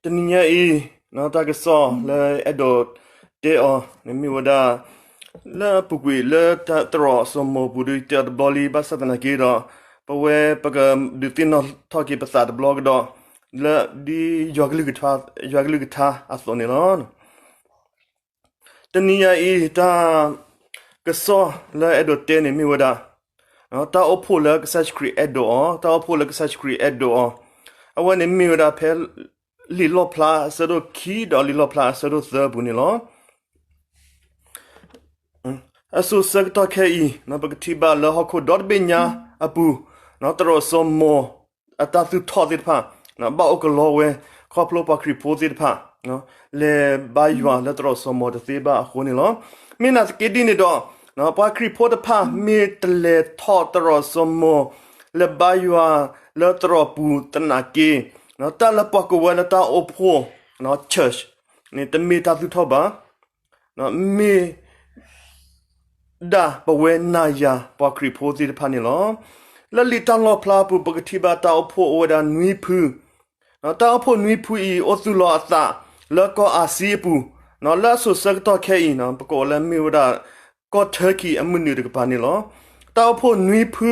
တနံၤညါအံၤ တၢ်ကစီၣ်လၢအဲၣ်ဒိးတဲအီၤန့ၣ်မ့ၢ်ဝဲဒၣ် လၢအပူၤကွံာ်လၢတၢ်သရိာ်စီၤမိၤပူၤဒီး ယတဲအီၤတဘျီလံဘၣ်ဆၣ်သနာ်က့ဒီး ပဝဲပကဒုးသ့ၣ်နီၣ်ထီၣ်က့ၤပသးတဘျီကဒီး လၢဒ်ယွၤကလုၢ်ကထါအသိးန့ၣ်လီၤ. တနံၤညါအံၤ တၢ်ကစီၣ်လၢအဲၣ်ဒိးတဲန့ၣ်မ့ၢ်ဝဲဒၣ် တၢ်အိၣ်ဖှိၣ်လၢကစၢ်ယ့ၣ်ၡူးခရံာ်အဲၣ်ဒိးအီၤ, တၢ်အိၣ်ဖှိၣ်လၢကစၢ်ယ့ၣ်ၡူးခရံာ်အဲၣ်ဒိးအီၤ, အဝဲန့ၣ်မ့ၢ်ဝဲဒၣ်ဖဲ လံာ်လီၣ်ဖျါအဆၢဒိၣ်ခံဒီးလံာ်လီၣ်ဖျါအဆၢဒိၣ်သၢအပူၤန့ၣ်လီၤ. အစိၤဆၢကတီၢ်ခဲအံၤ ပကထံၣ်ဘၣ်လၢဟီၣ်ခိၣ်ဒီတဘ့ၣ်ညါအပူၤ သရိာ်စီၤမိၤအတၢ်သူၣ်ထီၣ်သ့ၣ်တဖၣ် ဘၣ်အိၣ်ကလီဝဲ ခီဖျိပှၤခရံာ်ဖိသ့ၣ်တဖၣ် လဲၤဘါယွၤလၢသရိာ်စီၤမိၤတသ့ဘၣ်အဃိန့ၣ်လီၤ. မ့ၢ်နာ်သက့ဒ်န့ၣ်ဒီး ပှၤခရံာ်ဖိတဖၣ်မ့ၢ်တလဲၤထီၣ်သရိာ်စီၤမိၤ လဲၤဘါယွၤလၢသရိာ်ပူၤသနာ်က့ တၢ်လၢပှၤကိးဝဲလၢတၢ်အိၣ်ဖှိၣ် church န့ၣ် တမ့ၢ်တၢ်သူၣ်ထီၣ်ဘၣ် မ့ၢ်ဒၣ်ပဝဲနၤယၤပှၤခရံာ်ဖိသ့ၣ်တဖၣ်န့ၣ်လီၤ. လၢလံာ်တၢ်လီၣ်ဖျါအပူၤ ပကထံၣ်ဘၣ်တၢ်အိၣ်ဖှိၣ်အိၣ်ဝဲဒၣ်နွံဖု, တၢ်အိၣ်ဖှိၣ်နွံဖုအံၤ အိၣ်သူၣ်လီၤအသးလၢကီၢ်အၤစံအပူၤ, လၢအစိၤဆၢကတီၢ်ခဲအံၤ ပကိးလၢမ့ၢ်ဝဲဒၣ် ကီၢ်ထၢကံၤအမုၢ်နုာ်တကပၤန့ၣ်လီၤ. တၢ်အိၣ်ဖှိၣ်နွံဖု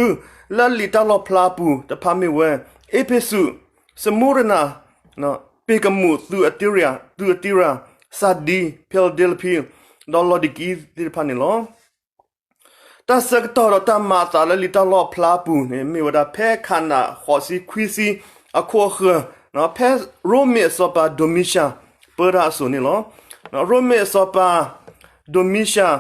လၢလံာ်တၢ်လီၣ်ဖျါအပူၤတဖၣ်မ့ၢ်ဝဲ အ့းဖ့းစူး, စမူရနၤ, ပ့ၤကမူး, သူးအတံရၤ, သူးအတံရၤ, စၤဒံ, ဖံလဒဲလဖံ, ဒီးလီၤဒံၤကံသ့ၣ်တဖၣ်န့ၣ်လီၤ. တၢ်ဆၢကတီၢ်ဒီးတၢ်မၤအသးလၢလံာ်တၢ်လီၣ်ဖျါအပူၤန့ၣ် မ့ၢ်ဝဲဒၣ်ဖဲခးနးဃိးဆံခွံဆံအခိၣ်အဃၢၤ, ဖဲရိမ့ၤအစီၤပၤဒိးမံၡၤ ပၢတၢ်အစိၤန့ၣ်လီၤ. ရိမ့ၤအစီၤပၤ ဒိးမံၡၤ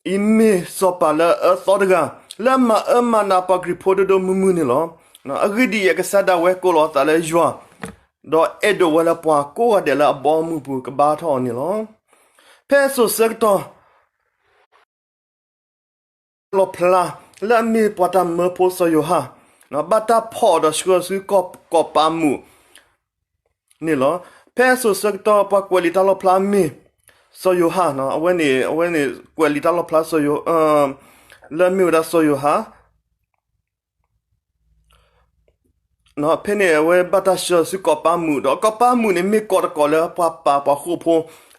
အံၤမ့ၢ်စီၤပၤလၢအအၢသီတဂၤ လၢအမၤအၢမၤနးပှၤခရံာ်ဖိဒိၣ်ဒိၣ်မုၢ်မုၢ်န့ၣ်လီၤ. အဂ့ၢ်ဒ်အံၤ, အကစၢ်ဒၣ်ဝဲကိးလီၤအသးလၢယွၤ, ဒီးအဲၣ်ဒိးဝဲလၢပှၤကိးဂၤဒဲးလၢအဘီအမုၢ်ပူၤကဘါထီၣ်အီၤန့ၣ်လီၤ. ဖဲအစိၤဆၢကတီၢ် လီၣ်ဖျါ လၢအမ့ၢ်ပှၤတၢ်မၢဖိစီၤယိၤဟၣ် ဘၣ်တၢ်ဖီၣ်အီၤဒီးဆှၢဆူကီၢ်ပၤမုၣ်န့ၣ်လီၤ. ဖဲအစိၤဆၢကတီၢ် ပှၤကွဲးလံာ်တၢ်လီၣ်ဖျါမ့ၢ်စီၤယိၤဟၣ်, အဝဲန့ၣ် အဝဲန့ၣ်ကွဲးလံာ်တၢ်လီၣ်ဖျါ လၢအမ့ၢ်ဝဲဒၣ်စီၤယိၤဟၣ် ဖဲန့ၣ်အဝဲဘၣ်တၢ်ဆှၢဆူကီၢ်ပၤမုၣ်, ဒီးကီၢ်ပၤမုၣ်န့ၣ်မ့ၢ်ကီၢ်တကီၢ်လၢပှၤပာ်ပှၤဃိာ်ဖိ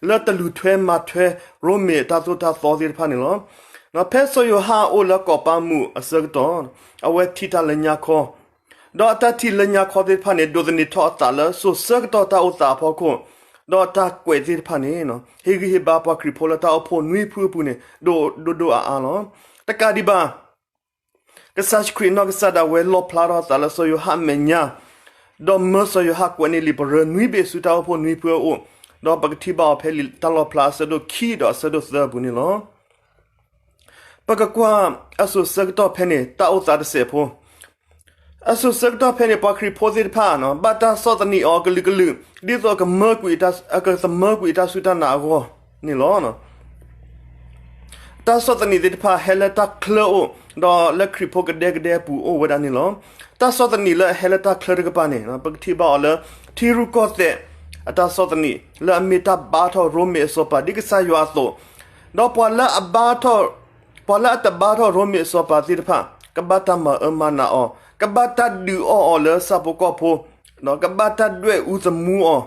လၢတလူၤထွဲမၤထွဲရိမ့ၤတၢ်သိၣ်တၢ်သီသ့ၣ်တဖၣ်န့ၣ်လီၤ. ဖဲစီၤယိၤဟၣ်အိၣ်လၢကီၢ်ပၤမုၣ်အဆၢကတီၢ် အဝဲထံၣ်တၢ်လၢညါခီ, ဒီးအတၢ်ထံၣ်လၢညါခီသ့ၣ်တဖၣ်န့ၣ် ဒိးသန့ၤထီၣ်အသးလၢစိၤဆၢကတီၢ်တၢ်အိၣ်သးအဖီခိၣ်, ဒီးတၢ်ကွဲးသ့ၣ်တဖၣ်န့ၣ် ဟ့ၣ်ဂံၢ်ဟ့ၣ်ဘါပှၤခရံာ်ဖိလၢတၢ်အိၣ်ဖှိၣ်နွံဖုအပူၤန့ၣ် ဒိၣ်ဒိၣ်ဒိၣ်အါအါလီၤ. တကးဒံးဘၣ် ကစၢ်ယ့ၣ်ၡူးခရံာ်နီၢ်ကစၢ်ဒၣ်ဝဲလီၣ်ဖျါထီၣ်အသးလၢစီၤယိၤဟၣ်အမဲာ်ညါ, ဒီးမၢစီၤယိၤဟၣ်ကွဲးန့ၢ်လံာ်ပရၢနွံဘ့ၣ်ဆူတၢ်အိၣ်ဖှိၣ်နွံဖုအအိၣ်, ဒီးပကထံၣ်ဘၣ်အီၤဖဲလံာ်တၢ်လီၣ်ဖျါအဆၢဒိၣ်ခံဒီးအဆၢဒိၣ်သၢအပူၤန့ၣ်လီၤ. ပကကွၢ်အစိၤဆၢကတီၢ်ဖဲန့ၣ် တၢ်အိၣ်သးတစဲးဖိ အစိၤဆၢကတီၢ်ဖဲန့ၣ် ပှၤခရံာ်ဖိသ့ၣ်တဖၣ် ဘၣ်တၢ်ဆီၣ်သနံးအီၤကလုာ်ကလုာ် ဒ်သိးကမၢကွံာ် ကသမၢကွံာ်အတၢ်စူၢ်တၢ်နာ်အဂီၢ်န့ၣ်လီၤ. တၢ်ဆီၣ်သနံးသ့ၣ်တဖၣ်ဟဲလၢတၢ်ချၢအအိၣ်, ဒီးလၢခရံာ်ဖိကဒဲကဒဲအပူၤအိၣ်ဝဲဒၣ်န့ၣ်လီၤ. တၢ်ဆီၣ်သနံးလၢအဟဲလၢတၢ်ချၢတကပၤန့ၣ် ပကထံၣ်ဘၣ်အီၤလၢ ထံရူၢ်ကီၢ်သဲးအတၢ်ဆီၣ်သနံး လၢအမ့ၢ်တၢ်ဘါထီၣ်ရိမ့ၤအစီၤပၤဒ်ကစၢ်ယွၤအသိး, ဒီးပှၤလၢအဘါ ပှၤလၢအတဘါထီၣ်ရိမ့ၤအစီၤပၤသ့ၣ်တဖၣ် ကဘၣ်တၢ်မၤအၢမၤနးအီၤ, ကဘၣ်တၢ်ဒုးအီၣ်အီၤလၢဆၣ်ဖိကီၢ်ဖိ, ဒီးကဘၣ်တၢ်ဒွဲၣ်အူသမူအီၤ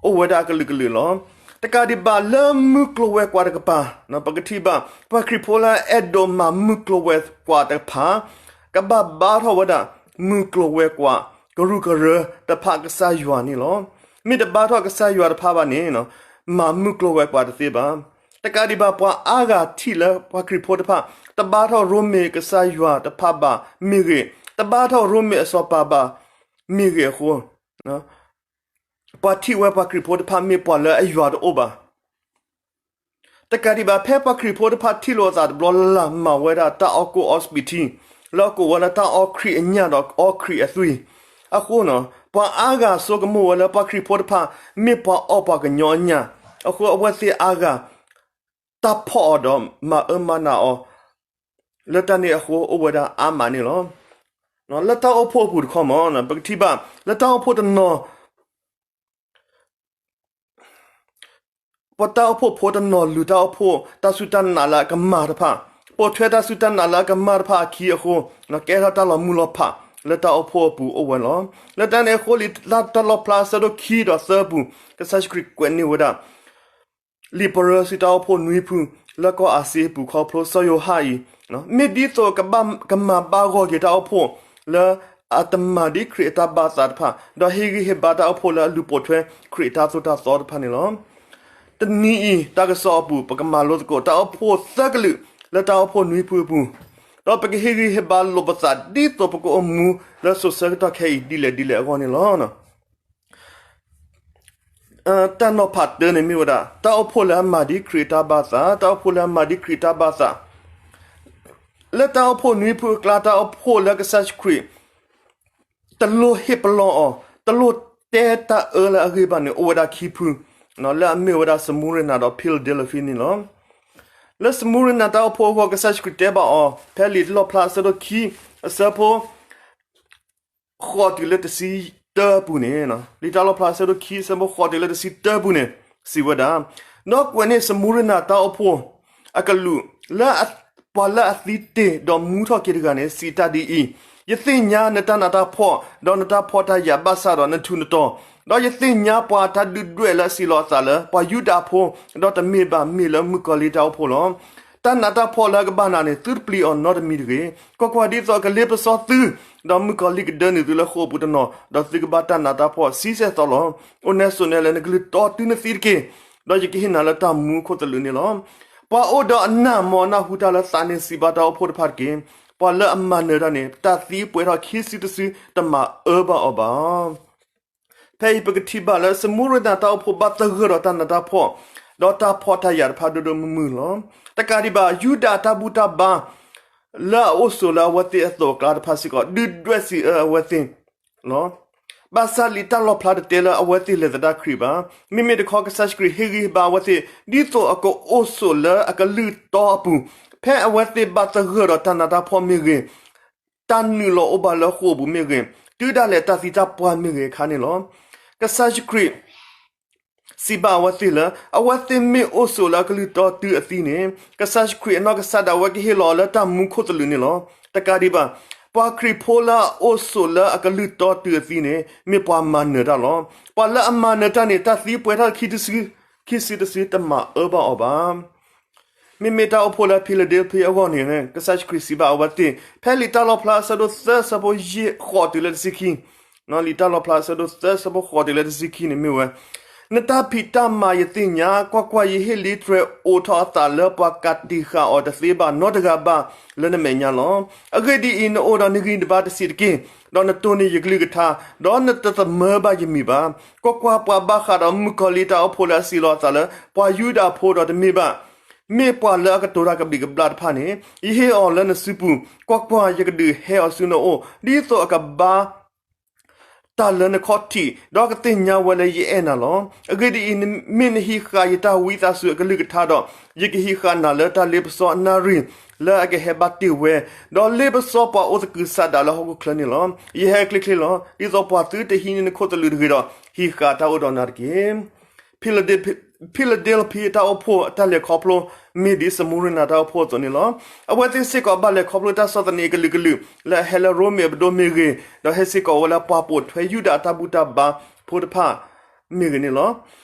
အိၣ်ဝဲဒၣ်အကလုာ်ကလုာ်လီၤ. တကးဒံးဘၣ်လၢမုၢ်ကျိၤဝဲၤကွာ်တကပၤ ပကထံၣ်ဘၣ် ပှၤခရံာ်ဖိလၢအအဲၣ်ဒိးမၤမုၢ်ကျိၤဝဲၤကွာ်တဖၣ် ကဘၣ်ဘါထီၣ်ဝဲဒၣ် မုၢ်ကျိၤဝဲၤကွာ်ကရူၢ်ကရၢတဖၣ်ကစၢ်ယွၤန့ၣ်လီၤ. မ့ၢ်တဘါထီၣ်ကစၢ်ယွၤတဖၣ်ဘၣ်န့ၣ် မၤမုၢ်ကျိၤဝဲၤကွာ်တသ့ဘၣ်. တကးဒံးဘၣ် ပှၤအါဂၤထံၣ်လၢပှၤခရံာ်ဖိတဖၣ် တဘါထီၣ်ရိမ့ၤကစၢ်ယွၤတဖၣ်ဘၣ်မ့ၢ်ဂ့ၤ, တဘါထီၣ်ရိမ့ၤအစီၤပၤဘၣ်မ့ၢ်ဂ့ၤအဃိ ပှၤထံၣ်ဝဲပှၤခရံာ်ဖိတဖၣ်မ့ၢ်ပှၤလၢအယွၤတအိၣ်ဘၣ်. တကးဒံးဘၣ် ဖဲပှၤခရံာ်ဖိတဖၣ်ထံၣ်လိာ်အသးတဘျီလၢ်လၢ် မၤဝဲဒၣ်တၢ်အီၣ်ကိၣ်အီစပံးထံ, လၢအကိးဝဲလၢတၢ်အီခရံာ်အညၣ်ဒီးအီခရံာ်အသွံၣ်အဃိန့ၣ် ပှၤအါဂၤဆိကမိၣ်ဝဲလၢပှၤခရံာ်ဖိတဖၣ် မ့ၢ်ပှၤအီၣ်ပှၤကညီအညၣ်အဃိ အဝဲသ့ၣ်အါဂၤ တၢ်ဖီၣ်အီၤဒီးမၤအၢမၤနးအီၤ လၢတၢ်န့ၣ်အဃိ အိၣ်ဝဲဒၣ်အါမးန့ၣ်လီၤ. လၢတၢ်အိၣ်ဖှိၣ်အပူၤတခီမး ပကထံၣ်ဘၣ် လၢတၢ်အိၣ်ဖှိၣ်တနီၤ ပတၢ်အိၣ်ဖှိၣ်ဖိတနီၤ လူၤတၢ်အိၣ်ဖှိၣ်တၢ်စူၢ်တၢ်နာ်လၢအကမၣ်တဖၣ်, ပိာ်ထွဲတၢ်စူၢ်တၢ်နာ်လၢအကမၣ်တဖၣ်အခံအဃိ ကဲထီၣ်တၢ်လီၤမုၢ်လီၤဖး လၢတၢ်အိၣ်ဖှိၣ်အပူၤအိၣ်ဝဲလီၤ. လၢတၢ်န့ၣ်အဃိ လံာ်တၢ်လီၣ်ဖျါအဆၢဒိၣ်ခံဒီးသၢအပူၤ ကစၢ်ယ့ၣ်ၡူးခရံာ်ကွဲးန့ၢ်ဝဲဒၣ် လံာ်ပရၢဆူတၢ်အိၣ်ဖှိၣ်နွံဖု လၢကီၢ်အၤစံအပူၤ ခီဖျိစီၤယိၤဟၣ်အံၤ မ့ၢ်ဒ်သိးကဘၣ်ကမၤဘၣ်ဂီၢ်က့ၤတၢ်အိၣ်ဖှိၣ်လၢအတမၤဒ်ခရံာ်အတၢ်ဘၣ်သးတဖၣ်, ဒီးဟ့ၣ်ဂံၢ်ဟ့ၣ်ဘါတၢ်အိၣ်ဖှိၣ်လၢအလူၤပိာ်ထွဲခရံာ်အတၢ်သိၣ်တၢ်သီတဖၣ်န့ၣ်လီၤ. တနံၤအံၤ တၢ်ကစီၣ်အပူၤ ပကမၤလိသကိးတၢ်အိၣ်ဖှိၣ်သၢကလုာ် လၢတၢ်အိၣ်ဖှိၣ်နွံဖုအပူၤ, ဒီးပကဟ့ၣ်ဂံၢ်ဟ့ၣ်ဘါလိာ်ပသးဒ်သိးပကအိၣ်မူလၢစိၤဆၢကတီၢ်ခဲအံၤ ဒ်လဲၣ်ဒ်လဲၣ်အဂီၢ်န့ၣ်လီၤ. တၢ်နီၤဖးတၢန့ၣ်မ့ၢ်ဝဲဒၣ် တၢ်အိၣ်ဖှိၣ်လၢအမၤဒ်ခရံာ်အတၢ်ဘၣ်သး, တၢ်အိၣ်ဖှိၣ်လၢအမၤဒ်ခရံာ်အတၢ်ဘၣ်သး လၢတၢ်အိၣ်ဖှိၣ်နွံဖုအကျါ တၢ်အိၣ်ဖှိၣ်လၢကစၢ်ယ့ၣ်ၡူးခရံာ် တလိၣ်ဟ့ၣ်ပလီၢ်အီၤ, တလိၣ်တဲတၢ်အၢလၢအဂ့ၢ်ဘၣ်န့ၣ် အိၣ်ဝဲဒၣ်ခံဖု, လၢအမ့ၢ်ဝဲဒၣ် စမူရနၤဒီး ဖံလဒဲလဖံန့ၣ်လီၤ. လၢစမူရနၤတၢ်အိၣ်ဖှိၣ်အဂီၢ် ကစၢ်ယ့ၣ်ၡူးခရံာ်တဲဘၣ်အီၤ ဖဲလံာ်တၢ်လီၣ်ဖျါအဆၢဒိၣ်ခံ အဆၢဖိ ဃိးတုၤလၢတဆံတၢအပူၤန့ၣ်, လံာ်တၢ်လီၣ်ဖျါအဆၢဒိၣ်ခံ အဆၢဖိဃိးတုၤလၢတဆံတၢအပူၤန့ၣ် စံးဝဲဒၣ်, ဒီးကွဲးန့ၢ်စမူရနၤတၢ်အိၣ်ဖှိၣ်အကလူး လၢပှၤလၢအသံတ့ၢ်ဒီးမူထီၣ်က့ၤတဂၤန့ၣ် စံးတၢ်ဒ်အံၤ, ယသ့ၣ်ညါနတၢ်နးတၢ်ဖှီၣ် ဒီးနတၢ်ဖှီၣ်တၢ်ယာ်ဘၣ်ဆၣ်ဒီးနထူးနတီၤ, ဒီးယသ့ၣ်ညါပှၤတၢ်ဒုးဒွဲၣ်လၢအစံးလီၤအသးလၢ ပှၤယူဒၤဖိ ဒီးတမ့ၢ်ဘၣ် မ့ၢ်လၢမုၣ်ကီၤလံၢ်တၢ်အိၣ်ဖှိၣ်လီၤ. တၢ်နးတၢ်ဖှီၣ်လၢအကဘၣ်နၤန့ၣ် သုတပျံၤအီၤနီတမံၤတဂ့ၤ. ကွၢ်ကွၢ်, ဒ်သိးအကလ့ပစီသု ဒီးမုၣ်ကီၤလံၢ်ကဒၢနုာ်သုလၢဃိာ်ပူၤတနီၤ, ဒီးသုကဘၣ်တၢ်နးတၢ်ဖှီၣ်ဆံဆဲၣ်သီလီၤ. အိၣ်နဲဆိးနဲလၢနကလုၢ်တီတုၤနသံတက့ၢ်, ဒီးယကဟ့ၣ်နၤလၢတၢ်မူခိၣ်သလုးန့ၣ်လီၤ. ပှၤအိၣ်ဒီးအနၢ် မ်အနၢ်ဟူတၢ်လၢသးန့ၣ် စံးဘၣ်တၢ်အိၣ်ဖှိၣ်တဖၣ်တက့ၢ်. ပှၤလၢအမၤနၢၤတၢ်န့ၣ် တၢ်သံပှဲၤထီၣ်ခံစုတစု တမၤအၢဘၣ်အီၤဘၣ်. ဖဲအံၤပကထံၣ်ဘၣ်လၢ စမူရနၤတၢ်အိၣ်ဖှိၣ်ဘၣ်သဂၢၢ်ဒီးတၢ်နးတၢ်ဖှီၣ် ဒီးတၢ်ဖှီၣ်တၢ်ယာ်တဖၣ်ဒိၣ်ဒိၣ်မုၢ်မုၢ်လီၤ. တကးဒံးဘၣ် ယူဒၤတၢ်ဘူၣ်တၢ်ဘါ လၢအအိၣ်ဆိးလၢအဝဲသ့ၣ်အသိးအကျါတဖၣ်စ့ၢ်ကီး ဒုးဒွဲၣ်စံးအၢအဝဲသ့ၣ်လီၤ. ဘၣ်ဆၣ်လံာ်တၢ်လီၣ်ဖျါတတဲလၢအဝဲသ့ၣ်လဲၤသဒၣ်ခရံာ်ဘၣ်. မ့မ့ၢ်တခီ ကစၢ်ယ့ၣ်ၡူးခရံာ်ဟ့ၣ်ဂံၢ်ဟ့ၣ်ဘါအဝဲသ့ၣ် ဒ်သိးအကအိၣ်ဆိးလၢအကလုၢ်တီအပူၤ, ဖဲအဝဲသ့ၣ်ဘၣ်သဂၢၢ်ဒီးတၢ်နးတၢ်ဖှီၣ်မ့ၢ်ဂ့ၤ, တၢ်နုာ်လီၤအိၣ်ဘၣ်လၢဃိာ်ပူၤမ့ၢ်ဂ့ၤ, တုၤဒၣ်လဲာ်တၢ်သံတၢ်ပှၢ်မ့ၢ်ဂ့ၤအခါန့ၣ်လီၤ. ကစၢ်ယ့ၣ်ၡူးခရံာ် စံးဘၣ်အဝဲသ့ၣ်လၢ အဝဲသ့ၣ်မ့ၢ်အိၣ်ဆိးလၢအကလုၢ်တီတုၤအသံန့ၣ်, ကစၢ်ယ့ၣ်ၡူးခရံာ်အနီၢ်ကစၢ်ဒၣ်ဝဲကဟ့ၣ်လီၤအီၤလၢတၢ်မူခိၣ်သလုးန့ၣ်လီၤ. တကးဒံးဘၣ်, ပှၤခရံာ်ဖိလၢအအိၣ်ဆိးလၢအကလုၢ်တီတုၤအသံန့ၣ် မ့ၢ်ပှၤမၤနၢၤတၢ်လီၤ. ပှၤလၢအမၤနၢၤတၢ်န့ၣ် တၢ်သံပှဲၤထီၣ်ခံစုတစု ခံစုတစုတမၤအၢဘၣ်အီၤဘၣ်. မ့မ့ၢ်တၢ်အိၣ်ဖှိၣ်လၢဖံလဒဲလဖံအဂီၢ်န့ၣ် ကစၢ်ယ့ၣ်ၡူးခရံာ်စံးဘၣ်အဝဲသ့ၣ် ဖဲလံာ်တၢ်လီၣ်ဖျါအဆၢဒိၣ်သၢ အဆၢဖိယဲၢ်ဃိးတုၤလၢတဆံခံ, လံာ်တၢ်လီၣ်ဖျါအဆၢဒိၣ်သၢ အဆၢဖိဃိးတုၤလၢတဆံခံန့ၣ်မ့ၢ်ဝဲ, နတၢ်ဖံးတၢ်မၤယသ့ၣ်ညါ, ကွၢ်ကွၢ်, ယဟ့ၣ်လံတြဲၤအိးထီၣ်အသးလၢပှၤကးတံာ်ဃာ်အီၤတသ့ဘၣ်နီတဂၤဘၣ်လၢနမဲာ်ညါလီၤ. အဂ့ၢ်ဒ်အံၤ, နအိၣ်ဒီးနဂံၢ်နဘါတစံးတက့ၢ်, ဒီးနတိၢ်န့ၢ်ယကလုၢ်ကထါ, ဒီးနတသမၢဘၣ်ယမံၤဘၣ်. ကွၢ်ကွၢ်, ပှၤဘၣ်ဃးဒီးမုၣ်ကီၤလံၢ်တၢ်အိၣ်ဖှိၣ်လၢအစံးလီၤအသးလၢ ပှၤယူဒၤဖိဒီးတမ့ၢ်ဘၣ် မ့ၢ်ပှၤလၢအကတိၤတၢ်ကဘျံးကဘျၣ်တဖၣ်န့ၣ် ယဟ့ၣ်အီၤလၢနစုပူၤ, ကွၢ်ကွၢ်, ယကဒုးဟဲအီၤဆူနအိၣ် ဒ်သိးအကဘါ တၢ်လၢနခီၣ်ထံး, ဒီးကသ့ၣ်ညါဝဲလၢယအဲၣ်နၤလီၤ. အဂ့ၢ်ဒ်အံၤ, မ့ၢ်နဟံးဃာ်ယတၢ်ဝံသးစူၤအကလုၢ်ကထါဒီး, ယကဟံးဃာ်နၤလၢတၢ်လ့ပစီအနၣ်ရံၣ် လၢအကဟဲဘၣ်တ့ၢ်ဝဲ, ဒီးလ့ပစီပှၤအိၣ်သကုၤဆးဒးလၢဟီၣ်ခိၣ်ချၢန့ၣ်လီၤ. ယဟဲချ့ချ့လီၤ. ဒ်သိးပှၤသုတဟံးန့ၢ်နခိၣ်သလုးတဂ့ၤဒီး, ဟံးဃာ်တၢ်အိၣ်ဒီးနၤတက့ၢ်. ဖံလဒဲလဖံအတၢ်အိၣ်ဖှိၣ်အတၢ်လဲၤခီဖျိ မ့ၢ်ဒ်စမူရနၤတၢ်အိၣ်ဖှိၣ်အသိးန့ၣ်လီၤ. အဝဲသ့ၣ်စ့ၢ်ကီးဘၣ်လဲၤခီဖျိတၢ်ဆီၣ်သနံးအကလုာ်ကလုာ် လၢအဟဲလၢရိမ့ၤအပဒိၣ်မ့ၢ်ဂ့ၤ, ဒီးဟဲစ့ၢ်ကီးဝဲလၢပှၤပိာ်ထွဲယူဒၤအတၢ်ဘူၣ်တၢ်ဘါဖိတဖၣ်မ့ၢ်ဂ့ၤန့ၣ်လီၤ.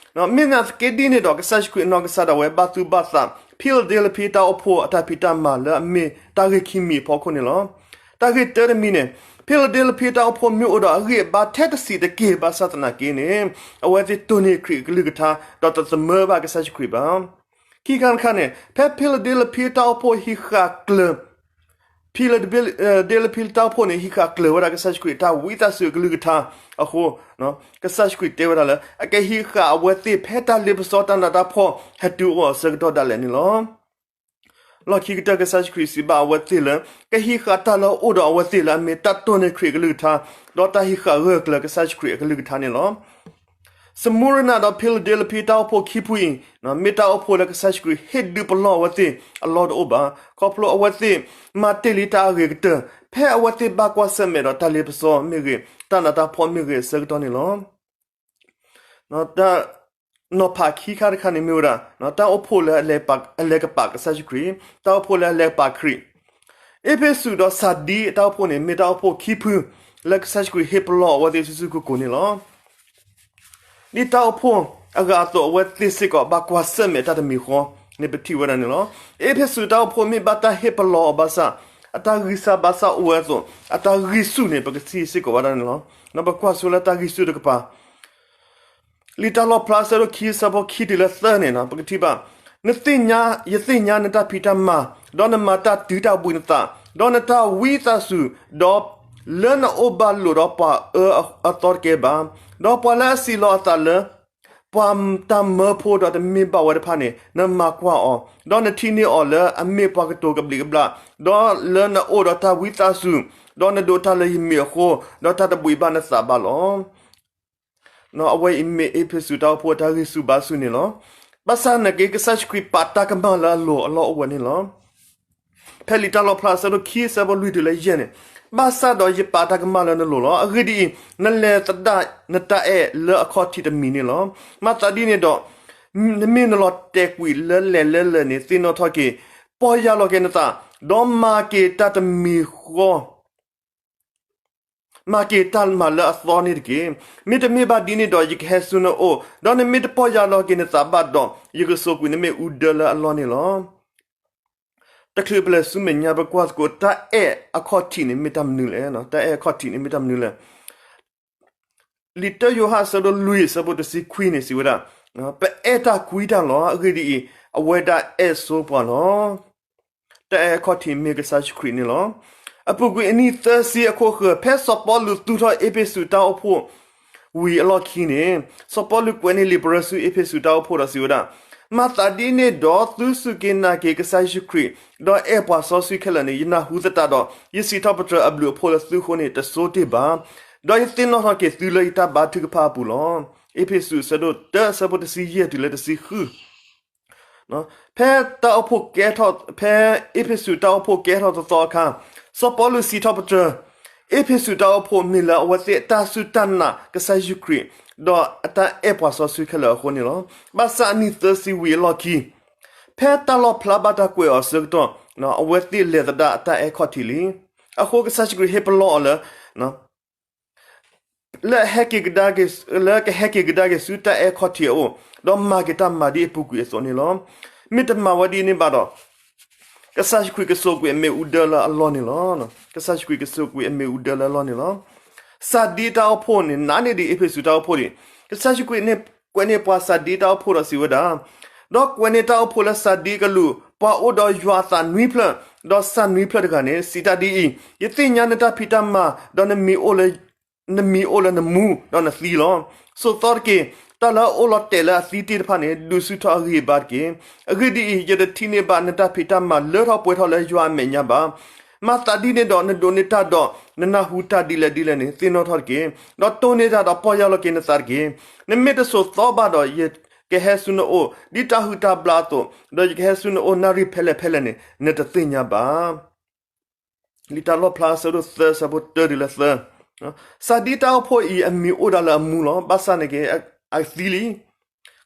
မ့ၢ်နာ်သက့ဒ်န့ၣ်ဒီး ကစၢ်ယ့ၣ်ၡူးခရံာ်အနီၢ်ကစၢ်ဒၣ်ဝဲဘၣ်သူၣ်ဘၣ်သး ဖံလဒဲလဖံအတၢ်အိၣ်ဖှိၣ်အတၢ်ဖံးတၢ်မၤလၢအမ့ၢ်တၢ်ဂ့ၢ်ခံမံၤအဖီခိၣ်န့ၣ်လီၤ. တၢ်ဂ့ၢ်တၢတမံၤန့ၣ်, ဖံလဒဲလဖံအတၢ်အိၣ်ဖှိၣ်မ့ၢ်အိၣ်ဒီးအဂံၢ်အဘါထဲတစံးတက့ၢ် ဘၣ်ဆၣ်သနာ်က့န့ၣ်, အဝဲသ့ၣ်တိၢ်န့ၢ်ခရံာ်အကလုၢ်ကထါ ဒီးတသမၢဘၣ်ကစၢ်ယ့ၣ်ၡူးခရံာ်ဘၣ်. ခံခါတခါန့ၣ်, ဖဲဖံလဒဲလဖံအတၢ်အိၣ်ဖှိၣ်ဟံးဃာ်ကျၢၤ ဖံလဒဲလဖံတၢ်အိၣ်ဖှိၣ်န့ၣ် ဟံးဃာ်ကျၢၤဝဲဒၣ်ကစၢ်ယ့ၣ်ၡူးခရံာ်အတၢ်ဝံသးစူၤအကလုၢ်ကထါအဃိ, ကစၢ်ယ့ၣ်ၡူးခရံာ်တဲဝဲဒၣ်လၢ အကဟံးဃာ်အဝဲသ့ၣ်ဖဲတၢ်လ့ပစီတၢ်နးတၢ်ဖှီၣ်ဟဲတုၤအိၣ်အဆၢကတီၢ်ဒၣ်လဲာ်န့ၣ်လီၤ. လီၢ်ခံကတၢၢ် ကစၢ်ယ့ၣ်ၡူးခရံာ်စံးဘၣ်အဝဲသ့ၣ်လၢ ကဟံးဃာ်တၢ်လၢအအိၣ်ဒီးအဝဲသ့ၣ်လၢအမ့ၢ်တၢ်တိၢ်န့ၢ်ခရံာ်အကလုၢ်ကထါ, ဒီးတၢ်ဟံးဃာ်ဂၢၢ်ကျၢၤကစၢ်ယ့ၣ်ၡူးခရံာ်အကလုၢ်ကထါန့ၣ်လီၤ. စမူရနၤဒီးဖံလဒဲလဖံတၢ်အိၣ်ဖှိၣ်ခံဖုအံၤ, မ့ၢ်တၢ်အိၣ်ဖှိၣ်လၢကစၢ်ယ့ၣ်ၡူးခရံာ်ဟ့ၣ်ဒုးပလီၢ်အဝဲသ့ၣ်အလီၢ်တအိၣ်ဘၣ်. ခီဖျိအဝဲသ့ၣ်မၤတ့ၢ်လံတၢ်အဂ့ၤကတၢၢ် ဖဲအဝဲသ့ၣ်ဘၣ်ကွၢ်ဆၢၣ်မဲာ်ဒီးတၢ်လ့ပစီမ့ၢ်ဂ့ၤ, တၢ်နးတၢ်ဖှီၣ်မ့ၢ်ဂ့ၤအဆၢကတီၢ်န့ၣ်လီၤ. တၢ်နီၤဖးခံခါတခါန့ၣ်မ့ၢ်ဝဲဒၣ် တၢ်အိၣ်ဖှိၣ်လၢအလဲၤကပာ်ကစၢ်ယ့ၣ်ၡူးခရံာ်, တၢ်အိၣ်ဖှိၣ်လၢအလဲၤကပာ်ခရံာ်. အ့းဖ့းစူးဒီးစၤဒံအတၢ်အိၣ်ဖှိၣ်န့ၣ် မ့ၢ်တၢ်အိၣ်ဖှိၣ်ခံဖု, လၢကစၢ်ယ့ၣ်ၡူးခရံာ်ဟ့ၣ်ပလီၢ်အဝဲသ့ၣ်ဆူၣ်ဆူၣ်ကိၢ်ကိၢ်န့ၣ်လီၤ. ဒ်တၢ်အိၣ်ဖှိၣ်အဂၤအသိး အဝဲသ့ၣ်စ့ၢ်ကီးဘၣ်ကွၢ်ဆၢၣ်မဲာ်တၢ်တမံၤဃီန့ၣ် ပထံၣ်ဝဲဒၣ်န့ၣ်လီၤ. အ့းဖ့းစူးတၢ်အိၣ်ဖှိၣ်မ့ၢ်ဘၣ်တၢ်ဟ့ၣ်ပလီၢ်အီၤဘၣ်ဆၣ်, အတၢ်ဂံၢ်စၢ်ဘါစၢ်အိၣ်ဝဲအသိး အတၢ်ဂံၢ်ဆူၣ်န့ၣ် ပကထံၣ်စ့ၢ်ကီးဝဲဒၣ်န့ၣ်လီၤ. ပကွၢ်ဆိလၢတၢ်ဂံၢ်ဆူၣ်တကပၤ လံာ်တၢ်လီၣ်ဖျါအဆၢဒိၣ်ခံ အဆၢဖိခံတုၤလၢသၢန့ၣ် ပကထံၣ်ဘၣ်, နသ့ၣ်ညါ, ယသ့ၣ်ညါနတၢ်ဖံးတၢ်မၤ, ဒီးနမၤတၢ်တုၤတၢ်ဘှံးနသး, ဒီးနတၢ်ဝံသးစူၤ, ဒီးလၢနအိၣ်ဘၣ်လိာ်ဒီးပှၤအၢအသီတကဲဘၣ်, ဒီးပှၤလၢအစံးလီၤအသးလၢ ပှၤတၢ်မၢဖိဒီးတမ့ၢ်ဘၣ်ဝဲတဖၣ်န့ၣ် နမၤကွၢ်အီၤ, ဒီးနထံၣ်န့ၢ်အီၤလၢအမ့ၢ်ပှၤကတိၤကဘျံးကဘျၣ်, ဒီးလၢနအိၣ်ဒီးတၢ်ဝံသးစူၤ, ဒီးနဒိးတၢ်လၢယမံၤအဃိ, ဒီးတၢ်တဘှံးဘၣ်နသးဘၣ်လီၤ. အဝဲအံၤမ့ၢ်အ့းဖ့းစူးတၢ်အိၣ်ဖှိၣ်အတၢ်ဂံၢ်ဆူၣ်ဘါဆူၣ်န့ၣ်လီၤ. ဘၣ်ဆၣ်နာ်က့ ကစၢ်ယ့ၣ်ၡူးခရံာ်ပာ်တၢ်ကမၣ်လၢအလိၤအလီၢ်အိၣ်ဝဲန့ၣ်လီၤ. ဖဲလံာ်တၢ်လီၣ်ဖျါအဆၢဒိၣ်ခံ အဆၢဖိလွံၢ်တုၤလၢယဲၢ်န့ၣ်, ဘၣ်ဆၣ်ဒီးယပာ်တၢ်ကမၣ်လၢနလိၤလီၤ. အဂ့ၢ်ဒ်အံၤ, နလဲၤသဒၣ်နတၢ်အဲၣ်လၢအခီၣ်ထံးတမံၤန့ၣ်လီၤ. မၤသးဒ်န့ၣ်ဒီး နမ့ၢ်နလီၤတဲာ်ကွံာ်လၢလဲၤလၢလဲၤန့ၣ် သ့ၣ်နီၣ်ထီၣ်က့ၤ, ပီၢ်ယၢ်လီၤက့ၤနသး, ဒီးမၤက့ၤတၢ်တမံၤဃီ မၤက့ၤတၢ်မၤလၢအသီန့ၣ်တက့ၢ်. မ့တမ့ၢ်ဘၣ်ဒ်န့ၣ်ဒီး ယကဟဲဆူနအိၣ်, ဒီးနမ့ၢ်တပီၢ်ယၢ်လီၤက့ၤနသးဘၣ်ဒီး, ယကစိာ်ကွံာ်နမ့ၣ်အူဒၢလၢအလီၢ်န့ၣ်လီၤ. တချုးပလဲၤဆူမဲာ်ညါ ပကွၢ်သကိး တၢ်အဲၣ်အခီၣ်ထံးန့ၣ်မ့ၢ်တၢ်မနုၤလဲၣ်. တၢ်အဲၣ်အခီၣ်ထံးန့ၣ်မ့ၢ်တၢ်မနုၤလဲၣ်. လံာ်တၢယိၤဟၣ်အဆၢဒိၣ်လွံၢ်အဆၢဖိတဆံခွံန့ၣ် စံးဝဲဒၣ်, ပအဲၣ်တၢ်ကွံတၢ်လီၤ. အဂ့ၢ်ဒ်အံၤ, အဝဲဒၣ်အဲၣ်ဆိပှၤလီၤ. တၢ်အဲၣ်အခီၣ်ထံးမ့ၢ်ကစၢ်ယ့ၣ်ၡူးခရံာ်န့ၣ်လီၤ. အပူၤကွံာ်အနံၣ်သၢဆံအခိၣ်ဃၢၤ ဖဲစီၤပီလူးသူၣ်ထီၣ်အ့းဖ့းစူးတၢ်အိၣ်ဖှိၣ်ဝံၤအလီၢ်ခံန့ၣ်, စီၤပီလူးကွဲးန့ၢ်လံာ်ပရၢဆူအ့းဖ့းစူးတၢ်အိၣ်ဖှိၣ်ဒီးစံးဝဲဒၣ်, မၤသးဒ်န့ၣ်ဒီး သုစူၢ်က့ၤနာ်က့ၤကစၢ်ယ့ၣ်ၡူးခရံာ်, ဒီးအဲၣ်ပှၤစီဆှံခဲလၢာ်န့ၣ် ယနၢ်ဟူသတးဒီး ယစံးထီၣ်ပတြၢၤအဘျုးအဖှိၣ်လၢသုဃိန့ၣ် တဆိတ့ၢ်ဘၣ်. ဒီးယသ့ၣ်နီၣ်ထီၣ်က့ၤသုလၢယတၢ်ဘါထုကဖၣ်အပူၤလီၤ. အ့းဖ့းစူးအဆၢဒိၣ်တၢ အဆၢဖိတဆံယဲၢ်တုၤလၢတဆံဃု ဖဲတၢ်အိၣ်ဖှိၣ်ကဲထီၣ်, ဖဲအ့းဖ့းစူးတၢ်အိၣ်ဖှိၣ်ကဲထီၣ်သီသီအခါ, စီၤပီလူးစံးထီၣ်ပတြၢၤ အ့းဖ့းစူးတၢ်အိၣ်ဖှိၣ် မ့ၢ်လၢအဝဲသ့ၣ်အတၢ်စူၢ်တၢ်နာ်ကစၢ်ယ့ၣ်ၡူးခရံာ်, ဒီးအတၢ်အဲၣ်ပှၤစီဆှံခဲလၢာ်အဃိန့ၣ်လီၤ. ဘၣ်ဆၣ်အနံၣ်သၢဆံဝံၤအလီၢ်ခံ, ဖဲတၢ်လီၣ်ဖျါဘၣ်တၢ်ကွဲးအီၤအဆၢကတီၢ်, အဝဲသ့ၣ်လဲၤသဒၣ်အတၢ်အဲၣ်ခီၣ်ထံးလံ. အဃိကစၢ်ယ့ၣ်ၡူးခရံာ်ဟ့ၣ်ပလီၢ်အီၤလၢ လၢဟဲက့ၤကဒါက့ၤ, လၢကဟဲက့ၤကဒါက့ၤဆူတၢ်အဲၣ်ခီၣ်ထံးအအိၣ်, ဒီးမၤက့ၤတၢ်မၤဒ်အပူၤကွံာ်အသိးန့ၣ်လီၤ. မ့ၢ်တမၤဝဲဒ်န့ၣ်ဘၣ်ဒီး, ကစၢ်ယ့ၣ်ၡူးခရံာ်ကစိာ်ကွံာ်အမ့ၣ်အူဒၢလၢအလီၢ်န့ၣ်လီၤ. ကစၢ်ယ့ၣ်ၡူးခရံာ်ကစိာ်ကွံာ်အမ့ၣ်အူဒၢလၢအလီၢ်န့ၣ်လီၤ. စၤဒံတၢ်အိၣ်ဖှိၣ်န့ၣ် နာ်န့ၢ်ဒံးအ့းဖ့းစူးတၢ်အိၣ်ဖှိၣ်ဒံး, ကစၢ်ယ့ၣ်ၡူးခရံာ်န့ၣ်ကွဲးန့ၢ်ပှၤစၤဒံတၢ်အိၣ်ဖှိၣ်ဒီးစံးဝဲဒၣ်, ဒီးကွဲးန့ၢ်တၢ်အိၣ်ဖှိၣ်လၢစၤဒံအကလူး, ပှၤအိၣ်ဒီးယွၤအသးနွံဖျၢၣ်, ဒီးစၢ်နွံဖျၢၣ်တဂၤန့ၣ် စံးတၢ်ဒ်အံၤ, ယသ့ၣ်ညါနတၢ်ဖံးတၢ်မၤ, ဒီးနမံၤအိၣ်လၢ နမံၤအိၣ်လၢနမူဒီးနသံလီၤ. ဆိးသီတက့ၢ်. တၢ်လၢအအိၣ်လီၤတဲာ်လၢအသံတ့ၢ်တဖၣ်န့ၣ် ဒုးဆူၣ်ထီၣ်အဂံၢ်အဘါတက့ၢ်. အဂ့ၢ်ဒ်အံၤ, ယတထံၣ်န့ၢ်ဘၣ်နတၢ်ဖံးတၢ်မၤလၢထီၣ်ပှဲၤထီၣ်လၢယွၤအမဲာ်ညါဘၣ်. မၤသးဒ်န့ၣ်ဒီး နဒိးန့ၢ်တၢ်ဒီး နနၢ်ဟူတၢ်ဒ်လဲၣ်ဒ်လဲၣ်န့ၣ် သ့ၣ်နီၣ်ထီၣ်တက့ၢ်. ဒီးတိၢ်န့ၢ်တၢ်ဒီးပီၢ်ယၢ်လီၤက့ၤနသးတက့ၢ်. နမ့ၢ်တဆိးသီဘၣ်ဒီး ယကဟဲဆူနအိၣ် ဒ်တၢ်ဟုၣ်တၢ်ဘျါအသိး, ဒီးယကဟဲဆူနအိၣ်နၣ်ရံၣ်ဖဲလဲၣ်ဖဲလဲၣ်န့ၣ် နတသ့ၣ်ညါဘၣ်. လံာ်တၢ်လီၣ်ဖျါအဆၢဒိၣ်သၢ အဆၢဖိတၢတုၤလၢသၢ, စၤဒံတၢ်အိၣ်ဖှိၣ်အံၤ အမံၤအိၣ်ဒၣ်လၢအမူလီၤ. ဘၣ်ဆၣ်န့ၣ်က့ အသံလံ.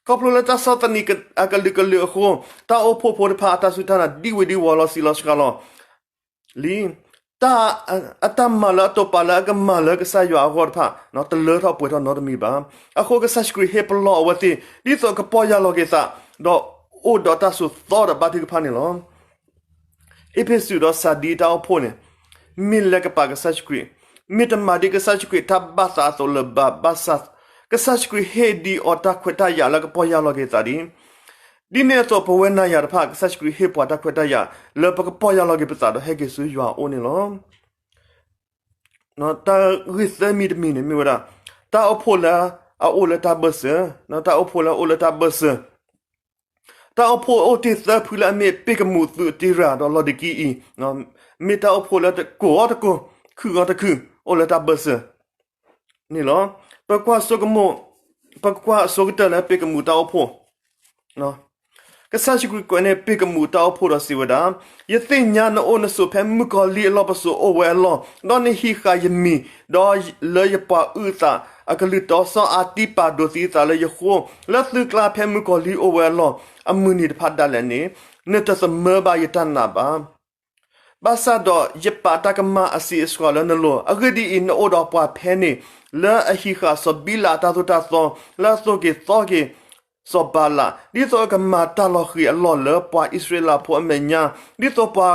ခီဖျိလၢတၢ်ဆီၣ်သနံးအကလုာ်ကလုာ်အဃိ, တၢ်အိၣ်ဖှိၣ်ဖိတဖၣ်အတၢ်စူၢ်တၢ်နာ် ဒံဝံၤဒံဝီၤလီၤဆံးလီၤစှၤလီၤလံ. တၢ်, အတၢ်မၤလၢအတိာ်ပာ်လၢအကမၤလၢကစၢ်ယွၤအဂီၢ်တဖၣ် တလၢထီၣ်ပှဲၤထီၣ်နီတမံၤဘၣ်. အဃိကစၢ်ယ့ၣ်ၡူးခရံာ်ဟ့ၣ်ပလီၢ်အဝဲသ့ၣ် ဒ်သိးကပီၢ်ယၢ်လီၤက့ၤသး, ဒီးအိၣ်ဒီးတၢ်ဆိးသီဒီးဘါထုကဖၣ်န့ၣ်လီၤ. အ့းဖ့းစူးဒီးစၤဒံတၢ်အိၣ်ဖှိၣ်န့ၣ် မ့ၢ်လဲၤကပာ်ကစၢ်ယ့ၣ်ၡူးခရံာ်, မ့ၢ်တမၤဒ်ကစၢ်ယ့ၣ်ၡူးခရံာ်တၢ်ဘၣ်သးအသိးလၢၤဘၣ်. ဘၣ်ဆၣ် ကစၢ်ယ့ၣ်ၡူးခရံာ်ဟ့ၣ်ဒံးအီၤတၢ်ခွဲးတၢ်ယာ်လၢကပီၢ်ယၢ်လီၤက့ၤသးဒံး. ဒ်န့ၣ်အသိးပဝဲနၤယၤတဖၣ် ကစၢ်ယ့ၣ်ၡူးခရံာ်ဟ့ၣ်ပှၤတၢ်ခွဲးတၢ်ယာ် လၢပကပီၢ်ယၢ်လီၤက့ၤပသးဒီးဟဲက့ၤဆူယွၤအအိၣ်န့ၣ်လီၤ. တၢ်ဂ့ၢ်သၢမံၤတမံၤန့ၣ်မ့ၢ်ဝဲဒၣ် တၢ်အိၣ်ဖှိၣ်လၢအအိၣ်လၢတၢ်ဘၢၣ်စၢၤ, တၢ်အိၣ်ဖှိၣ်လၢအအိၣ်လၢတၢ်ဘၢၣ်စၢၤ, တၢ်အိၣ်ဖှိၣ်အိၣ်တ့ၢ်သၢဖုလၢအမ့ၢ် ပ့ၢ်ကမူး သူးတံရၤ ဒီးလီၤဒံးကံအံၤ, မ့ၢ်တၢ်အိၣ်ဖှိၣ်လၢတကိးအီၤတကိး, ခုၣ်အီၤတခုၣ်, အိၣ်လၢတၢ်ဘၢၣ်စၢၤန့ၣ်လီၤ. ပကွၢ်ဆိကမိၣ်, ပကွၢ်အဆိကတၢၢ်လၢပ့ၢ်ကမူးတၢ်အိၣ်ဖှိၣ် ကစၢ်ယ့ၣ်ၡူးခရံာ်ကွဲးန့ၢ်ပ့ၢ်ကမူးတၢ်အိၣ်ဖှိၣ်ဒီးစံးဝဲဒၣ်, ယသ့ၣ်ညါနအိၣ်နဆိးဖဲမုၣ်ကီၤလံၢ်အလီၢ်ပစိာ်အိၣ်ဝဲအလီၢ်, ဒီးနဟံးဃာ်ယမံၤ, ဒီးလၢယပှၤအုၣ်အသးအကလုၢ်တီစီအါတံၢ်ပာ်ဒိးသံအသးလၢယဃိ, လၢသုကျါဖဲမုၣ်ကီၤလံၢ်အိၣ်ဝဲအလီၢ်, အမုၢ်နံၤတဖၣ်ဒၣ်လဲာ်န့ၣ်, နတသမၢဘၣ်ယတၢ်နာ်ဘၣ်. ဘၣ်ဆၣ်ဒီးယပာ်တၢ်ကမၣ်အစံးအစှၤလၢနလိၤ, အဂ့ၢ်ဒ်အံၤ, နအိၣ်ဒီးပှၤဖဲန့ၣ် လၢအဟံးဃာ်စီၤဘံလးအတၢ်သိၣ်တၢ်သီ, လၢအသိၣ်က့ၤသီက့ၤစီၤဘၤလး, ဒ်သိးအကမၤတၢ်လီၤဃံၤအလီၢ်လၢပှၤအံၣ်စရ့လးဖိအမဲာ်ညါ, ဒ်သိးပှၤ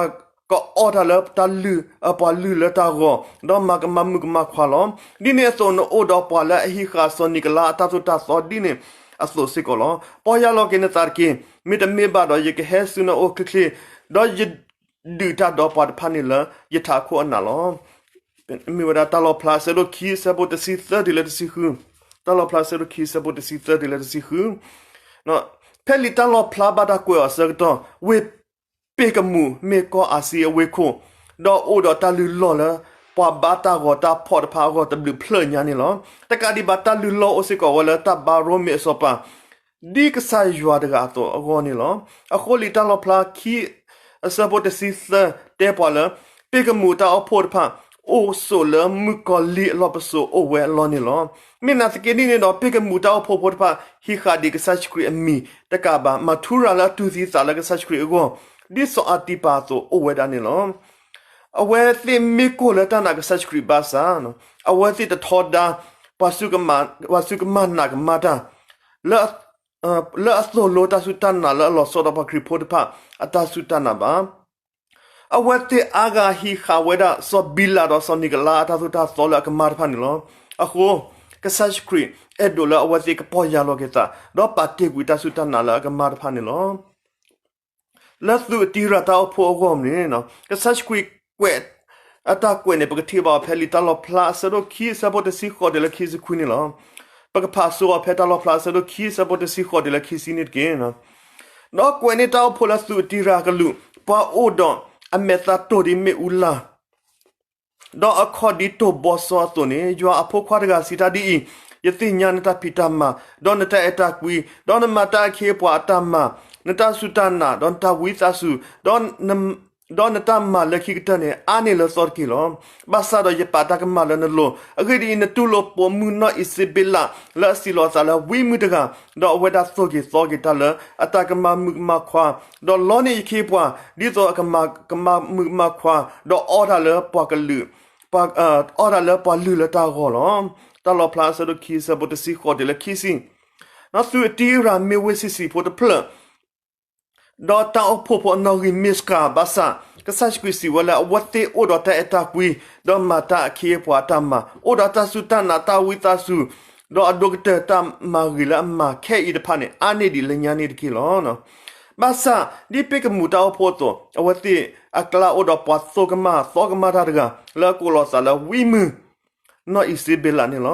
ကအီၣ်တၢ်လၢတၢ်လုၢ်, ပှၤလုၢ်လၢတၢ်ဂီၤ, ဒီးမၤကမၣ်မုၣ်ကမၣ်ခွါလီၤ. ဒ်န့ၣ်အသိး နအိၣ်ဒီးပှၤလၢအဟံးဃာ်စီၤနံၤကလါအတၢ်သိၣ်တၢ်သီဒ်န့ၣ်အသိးစ့ၢ်ကီးလီၤ. ပီၢ်ယၢ်လီၤက့ၤနသးတက့ၢ်. မ့တမ့ၢ်ဘၣ်ဒီး ယကဟဲဆူနအိၣ်ချ့ချ့, ဒီးယဒုးတၢ်ဒီးပှၤတဖၣ်န့ၣ်လၢယထးခိၣ်အနးလီၤ. မ့ၢ်ဝဲဒၣ်တၢ်လီၣ်ဖျါအဆၢဒိၣ်ခံ အဆၢဖိတဆံသၢတုၤလၢတဆံဃု, တၢ်လီၣ်ဖျါအဆၢဒိၣ်ခံ အဆၢဖိတဆံသၢတုၤလၢတဆံဃု. ဖဲလံာ်တၢ်လီၣ်ဖျါဘၣ်တၢ်ကွဲးအီၤအဆၢကတီၢ်, ဝ့ၢ်ပ့ၣ်ကမူးမ့ၢ်ကီၢ်အၤစံအဝ့ၢ်ခိၣ်, ဒီးအိၣ်ဒီးတၢ်လုၢ်လီၢ်လၢပှၤဘါတၢ်ဂီၤတၢ်ဖီၣ်တဖၣ်အဂီၢ်တဘျုးဖျၢၣ်ညါန့ၣ်လီၤ. တကးဒံးဘၣ် တၢ်လုၢ်လီၢ်အိၣ်စ့ၢ်ကီးဝဲလၢတၢ်ဘါရိမ့ၤအစီၤပၤ ဒ်ကစၢ်ယွၤတဂၤအသိးအဂီၢ်န့ၣ်လီၤ. အဃိလံာ်တၢ်လီၣ်ဖျါခံ အဆၢဖိတဆံသၢတဲပှၤလၢ ပ့ၣ်ကမူးတၢ်အိၣ်ဖှိၣ်တဖၣ် အိၣ်ဆိးလၢမုၣ်ကီၤလံၢ်အလီၢ်ပစိာ်အိၣ်ဝဲအလီၢ်န့ၣ်လီၤ. မ့ၢ်နာ်သက့ဒ်န့ၣ်ဒီး ပ့ၣ်ကမူးတၢ်အိၣ်ဖှိၣ်ဖိတဖၣ် ဟံးဃာ်ဒံးကစၢ်ယ့ၣ်ၡူးခရံာ်အမံၤတကးဘၣ်, မၤထူရၤလၢအတူၢ်သံသးလၢကစၢ်ယ့ၣ်ၡူးခရံာ်အဂီၢ်, ဒ်စီၤအၤတံၤပၤအသိးအိၣ်ဝဲဒၣ်န့ၣ်လီၤ. အဝဲသ့ၣ်မ့ၢ်ကိၢ်လၢတၢ်နာ်ကစၢ်ယ့ၣ်ၡူးခရံာ်ဘၣ်ဆၣ်, အဝဲသ့ၣ်တထီဒါ ပှၤစူၢ်ကမၣ်နာ်ကမၣ်တၢ် လၢအသိၣ်လိတၢ်စူၢ်တၢ်နာ်လၢအလီၤဆီဒီးပှၤခရံာ်ဖိတဖၣ်အတၢ်စူၢ်တၢ်နာ်ဘၣ်. အဝဲသ့ၣ်အါဂၤဟံးဃာ်ဝဲဒၣ်စီၤဘံလးဒီးစီၤနံၤကလါအတၢ်သိၣ်တၢ်သီလၢအကမၣ်တဖၣ်န့ၣ်လီၤ. အဃိ ကစၢ်ယ့ၣ်ၡူးခရံာ်အဲၣ်ဒိးလၢအဝဲသ့ၣ်ကပီၢ်ယၢ်လီၤက့ၤသး, ဒီးပာ်တ့ၢ်ကွံာ်တၢ်စူၢ်တၢ်နာ်လၢအကမၣ်တဖၣ်န့ၣ်လီၤ. လၢသူးအတံရၤတၢ်အိၣ်ဖှိၣ်အဂီၢ်န့ၣ်, ကစၢ်ယ့ၣ်ၡူးခရံာ်ကွဲး အတၢ်ကွဲးန့ၣ် ပကထံၣ်ဘၣ်အီၤဖဲလံာ်တၢ်လီၣ်ဖျါအဆၢဒိၣ်ခံ အဆၢဖိတဆံဃိးတုၤလၢခံဆံခွံန့ၣ်လီၤ. ပကဖးဆိအီၤဖဲတၢ်လီၣ်ဖျါအဆၢဒိၣ်ခံ အဆၢဖိတဆံဃိးတုၤလၢခံဆံန့ၣ်တက့ၢ်. ဒီးကွဲးန့ၢ်တၢ်အိၣ်ဖှိၣ်လၢသူးအတံရၤအကလုာ်, ပှၤအိၣ်ဒီးအမဲာ်သၣ်တိၢ်ဒ်မ့ၣ်အူလၢ် ဒီးအခီၣ်ဒ်တိၢ်ဘီစီအသိးန့ၣ်, ယွၤအဖိခွါတဂၤစံးတၢ်ဒ်အံၤ, ယသ့ၣ်ညါနတၢ်ဖံးတၢ်မၤ, ဒီးနတၢ်အဲၣ်တၢ်ကွံ, ဒီးနမၤတၢ်အခ့အပှၤအတၢ်မၤ, နတၢ်စူၢ်တၢ်နာ်, ဒီးနတၢ်ဝံသးစူၤ, ဒီးနတၢ်မၤလၢခံကတၢၢ်န့ၣ် အါန့ၢ်လၢသီတက့ၢ်လီၤ. ဘၣ်ဆၣ်ဒီးယပာ်တၢ်ကမၣ်လၢနလိၤ, အဂ့ၢ်ဒ်အံၤ, နတူၢ်လိာ်ပိာ်မုၣ်နီၢ်အံၤစ့ဘ့လး လၢအစံးလီၤအသးလၢဝံမုၢ်တဂၤ, ဒီးအဝဲဒၣ်သိၣ်က့ၤသီက့ၤတၢ်လၢအတၢ်ကမၣ်မုၣ်ကမၣ်ခွါ, ဒီးလီန့ၢ်ယခ့အပှၤ, ဒ်သိးအကမၣ်ကမၣ်မုၣ်ကမၣ်ခွါ, ဒီးအီၣ်တၢ်လၢပှၤကလုာ် အီၣ်တၢ်လၢပှၤလုၢ်လၢတၢ်ဂီၤလီၤ. တၢ်လီၣ်ဖျါအဆၢဒိၣ်ခံ အဆၢဖိတဆံဃိးတုၤလၢခံဆံ, ဒီးသူးအတံရၤမ့ၢ်ဝ့ၢ်ဆံးဆံးဖိတဖျၢၣ်, ဒီးတၢ်အိၣ်ဖှိၣ်ဖိအနီၣ်ဂံၢ်မ့ၢ်စှၤဘၣ်ဆၣ်, ကစၢ်ယ့ၣ်ၡူးခရံာ်စံးဝဲလၢအဝဲသ့ၣ်အိၣ်ဒီးတၢ်အဲၣ်တၢ်ကွံ, ဒီးမၤတၢ်အခ့အပှၤအတၢ်မၤ, အိၣ်ဒီးတၢ်စူၢ်တၢ်နာ်, တၢ်ဝံသးစူၤ, ဒီးအဒိၣ်ကတၢၢ်တၢ်မၤဂ့ၤလၢအမၤခဲအံၤတဖၣ်န့ၣ် အါန့ၢ်ဒံးလၢညါန့ၣ်တက့ၢ်လီၤ. ဘၣ်ဆၣ်ဒ်ပ့ၣ်ကမူးတၢ်အိၣ်ဖှိၣ်အသိး, အဝဲသ့ၣ်အကျါအိၣ်ဒီးပှၤသိၣ်ကမၣ်သီကမၣ်တၢ်တဂၤ, လၢအကိးလီၤသးလၢဝံမုၢ် နီၢ်အံၤစ့ဘ့လးန့ၣ်လ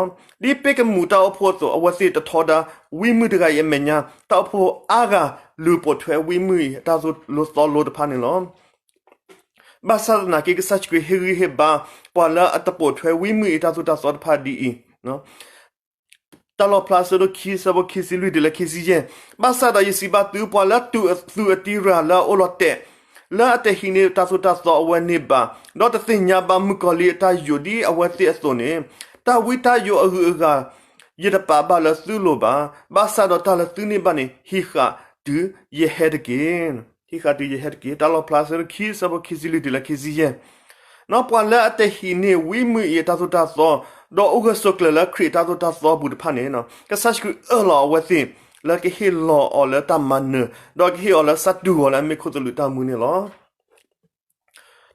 ီၤ. ဒ်ပ့ၣ်ကမူးတၢ်အိၣ်ဖှိၣ်အသိး, အဝဲသ့ၣ်တထီဒါဝံမုၢ်တဂၤအံၤအမဲာ်ညါ, တၢ်အိၣ်ဖှိၣ်အါဂၤလူၤပိာ်ထွဲဝံမုၢ်အံၤအတၢ်သိၣ်လိသီလိတဖၣ်န့ၣ်လီၤ. ဘၣ်ဆၣ်သနာ်က့ ကစၢ်ယ့ၣ်ၡူးခရံာ်ဟ့ၣ်ဂံၢ်ဟ့ၣ်ဘါ ပှၤလၢအတပိာ်ထွဲဝံမုၢ်အံၤတၢ်သိၣ်တၢ်သီတဖၣ်ဒ်အံၤ, တၢ်လီၣ်ဖျါအဆၢဒိၣ်ခံ အဆၢဖိခံဆံလွံၢ်တုၤလၢခံဆံယဲၢ်, ဘၣ်ဆၣ်ဒီးယစံးဘၣ်သု, ပှၤလၢအတူၢ်အသူးအတံရၤလၢအအိၣ်လီၤတဲာ်, လၢအတဟံးန့ၢ်တၢ်သိၣ်တၢ်သီအဝဲန့ၣ်ဘၣ်, ဒီးတသ့ၣ်ညါဘၣ်မုၣ်ကီၤလံၢ်အတၢ်ယိာ်ဒ်အဝဲသ့ၣ်အသိးန့ၣ်, တၢ်ဝံတၢ်ယိာ်အဂုၤအဂၤ ယတပာ်ဘၣ်လၢသုလိၤဘၣ်, ဘၣ်ဆၣ်ဒီးတၢ်လၢသုန့ၢ်ဘၣ်န့ၣ် ဟံးဃာ်တုၤယဟဲတက့ၢ်. ဟံးဃာ်တုၤယဟဲတက့ၢ်. တၢ်လီၣ်ဖျါအဆၢဒိၣ်ခံ အဆၢဖိခံဆံလွံၢ်တုၤလၢခံဆံယဲၢ်, ပှၤလၢအတဟံးန့ၢ်ဝံမုၢ်အံၤအတၢ်သိၣ်တၢ်သီ, ဒီးအိၣ်ဂၢၢ်ဆိးကျၢၤလၢခရံာ်အတၢ်သိၣ်တၢ်သီအပူၤတဖၣ်န့ၣ်, ကစၢ်ယ့ၣ်ၡူးခရံာ်အၢၣ်လီၤအဝဲသ့ၣ် လၢကဟ့ၣ်လီၤအီၤလၢတၢ်မၤနၢၤ, ဒီးကဟ့ၣ်အီၤလၢစးတူၢ်ဂီၤလၢအမ့ၢ်ခိၣ်သလုးတၢ်မူန့ၣ်လီၤ.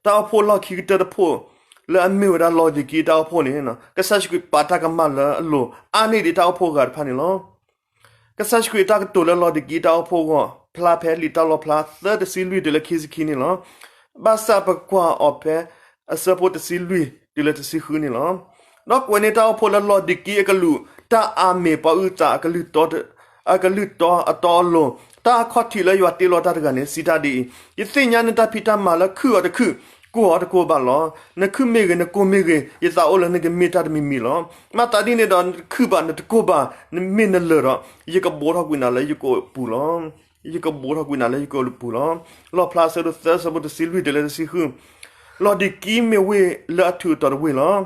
တၢ်အိၣ်ဖှိၣ်လီၢ်ခံကတၢၢ်တဖှိၣ် လၢအမ့ၢ်ဝဲဒၣ်လီၤဒံၤကံတၢ်အိၣ်ဖှိၣ်န့ၣ်, ကစၢ်ယ့ၣ်ၡူးခရံာ်ပာ်တၢ်ကမၣ်လၢအလိၤ အါန့ၢ်ဒံးတၢ်အိၣ်ဖှိၣ်အဂၤတဖၣ်န့ၣ်လီၤ. ကစၢ်ယ့ၣ်ၡူးခရံာ်တၢ်ကတိၤလၢလီၤဒံၤကံတၢ်အိၣ်ဖှိၣ်အဂီၢ် ဖျါဖဲလံာ်တၢ်လီၣ်ဖျါသၢ တဆံလွံၢ်တုၤလၢခံဆံခံန့ၣ်လီၤ. ဘၣ်ဆၣ်ပကွၢ်အီၤဖဲအဆၢဖိတဆံလွံၢ်တုၤလၢတဆံဃုန့ၣ်လီၤ. ဒီးကွဲးန့ၢ်တၢ်အိၣ်ဖှိၣ်လၢလီၤဒံၤကံအကလုာ်, တၢ်အါမ့ၤပှၤအုၣ်သး အကလုၢ်တီအတီအလိၤ, တၢ်အခီၣ်ထံးလၢယွၤတ့လီၤတၢ်တဂၤန့ၣ် စံးတၢ်ဒ်အံၤ, ယသ့ၣ်ညါနတၢ်ဖံးတၢ်မၤလၢခုၣ်အီၤတခုၣ်, ကိၢ်အီၤတကိၢ်ဘၣ်လီၤ. နခုၣ်မ့ၢ်ဂ့ၤ, နကိၢ်မ့ၢ်ဂ့ၤ, ယသးအိၣ်လၢနကမ့ၢ်တၢ်တမံၤမံၤလီၤ. မၤသးဒ်န့ၣ်ဒီး နတခုၣ်ဘၣ်, နတကိၢ်ဘၣ်, နမ့ၢ်နလၢာ်ဒီး, ယကဘိးထီၣ်ကွံာ်နၤလၢယကိာ်ပူၤလီၤ. ယကဘိးထီၣ်ကွံာ်နၤလၢယကိာ်ပူၤလီၤ. လီၣ်ဖျါအဆၢဒိၣ်သၢ အဆၢဖိတဆံလွံၢ်တုၤလၢတဆံဃု, လီၤဒံၤကံမ့ၢ်ဝ့ၢ်လၢအထူးအတီၤတဝ့ၢ်လီၤ.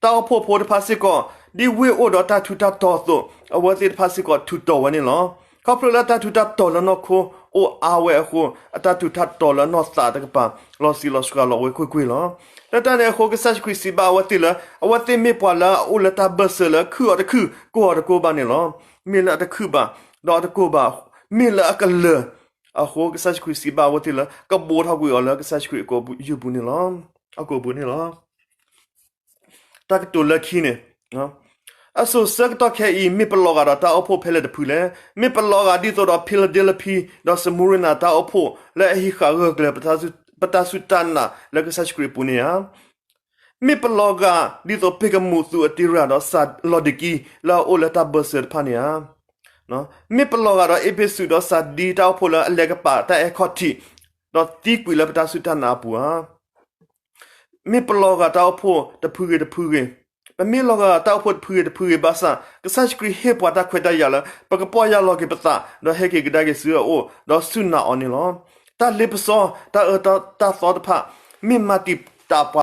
တၢ်အိၣ်ဖှိၣ်ဖိတဖၣ်စ့ၢ်ကီး, ဒ်ဝ့ၢ်အိၣ်ဒီးတၢ်ထူးတၢ်တီၤအသိး, အဝဲသ့ၣ်တဖၣ်စ့ၢ်ကီးထူးတီၤဝဲန့ၣ်လီၤ. ခီဖျိလၢတၢ်ထူးတၢ်တီၤလၢနီၢ်ခိ အိၣ်အါဝဲအဃိ, အတၢ်ထူးတၢ်တီၤလၢအနီၢ်သးတကပၤ လီၤဆံးလီၤစှၤလီၤဝဲကွ့ၢ်ကွ့ၢ်လီၤ. လၢတၢ်န့ၣ်အဃိ ကစၢ်ယ့ၣ်ၡူးခရံာ်စံးဘၣ်အဝဲသ့ၣ်လၢ အဝဲသ့ၣ်မ့ၢ်ပှၤလၢအအိၣ်လၢတၢ်ဘၢၣ်စၢၤလၢ ခုၣ်အီၤတခုၣ် ကိၢ်အီၤတကိၢ်ဘၣ်န့ၣ်လီၤ. မ့ၢ်လၢအတခုၣ်ဘၣ်, ဒီးအတကိၢ်ဘၣ်, မ့ၢ်လၢအကလၢၤအဃိ ကစၢ်ယ့ၣ်ၡူးခရံာ်စံးဘၣ်အဝဲသ့ၣ်လၢ ကဘိးထီၣ်ကွံာ်အီၤလၢကစၢ်ယ့ၣ်ၡူးခရံာ်အကိာ်ပူၤန့ၣ်လီၤ. အကိာ်ပူၤန့ၣ်လီၤ. တၢ်ကတိၤလၢခံန့ၣ်, အစိၤဆၢကတီၢ်ခဲအံၤ မ့ၢ်ပလီၤဂာ်ဒီးတၢ်အိၣ်ဖှိၣ်ဖဲလဲၣ်တဖုလဲၣ်. မ့ၢ်ပလီၤဂာ်ဒ်သိးဒီး Philadelphia ဒီး Smyrna တၢ်အိၣ်ဖှိၣ်လၢအဟံးဃာ်ဂၢၢ်ကျၢၤ ပတၢ်စူၢ်တၢ်နာ်လၢကစၢ်ယ့ၣ်ၡူးခရံာ်အပူၤန့ၣ်ဧါ. မ့ၢ်ပလီၤဂာ်ဒ်သိး Pergamos သူးအတံရၤ ဒီးလၤအိၤဒံကံ လၢအအိၣ်လၢတၢ်ဘၢၣ်စၢၤတဖၣ်န့ၣ်ဧါ. မ့ၢ်ပလီၤဂာ်ဒီး အ့းဖ့းစူး ဒီးစၤဒံ တၢ်အိၣ်ဖှိၣ်လၢအလဲၤကပာ်တၢ်အဲၣ်ခီၣ်ထံး ဒီးသံကွံာ်လၢပတၢ်စူၢ်တၢ်နာ်အပူၤဧါ. မ့ၢ်ပလီၤဂာ်တၢ်အိၣ်ဖှိၣ်တဖုဂ့ၤတဖုဂ့ၤ, ပမ့ၢ်လီၤဂာ်တၢ်အိၣ်ဖှိၣ်တဖုဂ့ၤတဖုဂ့ၤဘၣ်ဆၣ် ကစၢ်ယ့ၣ်ၡူးခရံာ်ဟ့ၣ်ပှၤတၢ်ခွဲးတၢ်ယာ်လၢ ပကပီၢ်ယၢ်လီၤက့ၤပသး ဒီးဟဲက့ၤကဒါက့ၤဆူအအိၣ် ဒီးစူၢ်နာ်အီၤန့ၣ်လီၤ. တၢ်လ့ပစီ တၢ်အၢတၢ်သီတဖၣ် မ့ၢ်မၤတံာ်တာ်ပှၤ